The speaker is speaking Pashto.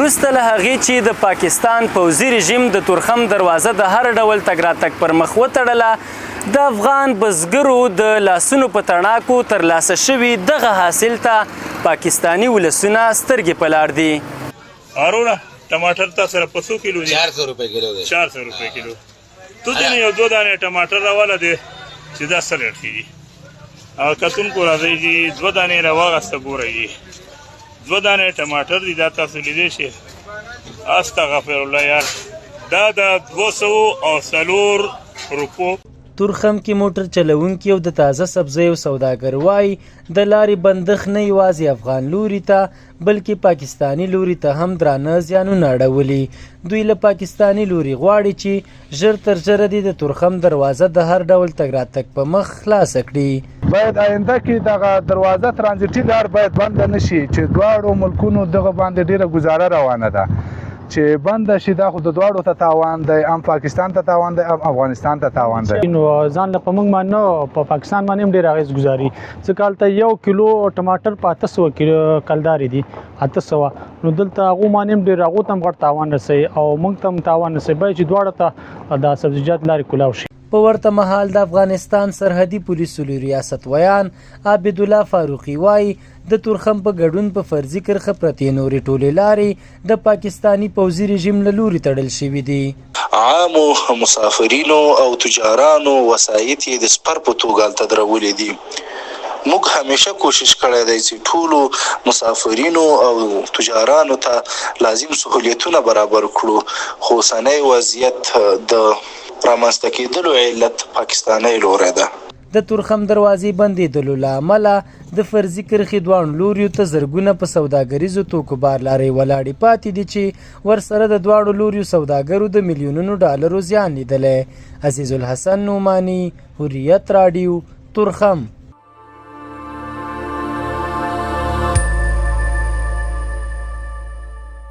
وروسته له هغې چې د پاکستان پوځي رژیم د تورخم دروازه د هر ډول تګ راتګ پر مخ وتړله، د افغان بزګرو د لاسونو په تڼاکو ترلاسه شوي دغه حاصل ته پاکستاني ولسونه سترګې په لار دي. اروره ټماټر تا سره په څو کیلو دي؟ 400 روپے کیلو دی. 400 روپے کیلو. ته دې یو دوه دانې ټماټر راواله دی چې دا څه ریټ کېږي. او کتونکو راځئ چې دوه دانې راواغسته، ګورئ جي، دوه دانې ټماټر دي، دا تاسو لیدی شئ. استغفر الله یار، دا د 204 روپو. تورخم کې موټر چلوونکي او د تازه سبزیو سوداګر وايي، د لارې بندښت نه یوازې افغان لوري ته بلکې پاکستاني لوري ته هم درانه زیانونه اړولي. دوی له پاکستاني لوري غواړي چې ژر تر ژره دې د تورخم دروازه د هر ډول تګ راتګ په مخ خلاصه کړي. باید آینده کې دغه دروازه، ترانزیټي لار باید بنده نشي، چې دواړو ملکونو دغه باندې ډیره گزاره روانه ده. چې بنده شي، دا خو د دواړو ته تاوان دی، هم پاکستان ته تاوان دی، هم افغانستان ته تاوان دی. نو ځان له په موږ باندې، په پاکستان باندې هم ډیر اغیز ګزاري، ځکه هلته 1 کیلو ټماټر په 800 کیلو کلدارې دي، 800. نو دلته هغه باندې هم ډیر، هغه ته هم غټ تاوان رسي او موږ ته هم تاوان رسي. باید چې دواړه ته د سبزیجات لارې کولاو شي. په ورته مهال د افغانستان سرحدي پولیسو لوی ریاست ویاند عابدالله فاروقي وايي، د تورخم په ګډون په فرضي کرښه پرتې نورې ټولې لارې د پاکستاني پوځي رژیم له لوري تړل شوې دي. عامو مسافرینو او تجارانو وسایط یې د سپر په توګه هلته درولي دي. موږ همیشه کوشش کړی دی چې ټولو مسافرینو او تجارانو ته لازم سهولیتونه برابر کړو، خو اوسنی وضعیت د رامنځته کېدلو علت پاکستانی لوری ده. د تورخم دروازې بندېدلو له امله د فرضي کرښې دواړو لوریو ته زرګونه په سوداګریزو توکو بار لارۍ ولاړې پاتې دي، چې ورسره د دواړو لوریو سوداګرو د میلیونونو ډالرو زیان لیدلی. عزیز الحسن نعماني، حریت راډیو، تورخم.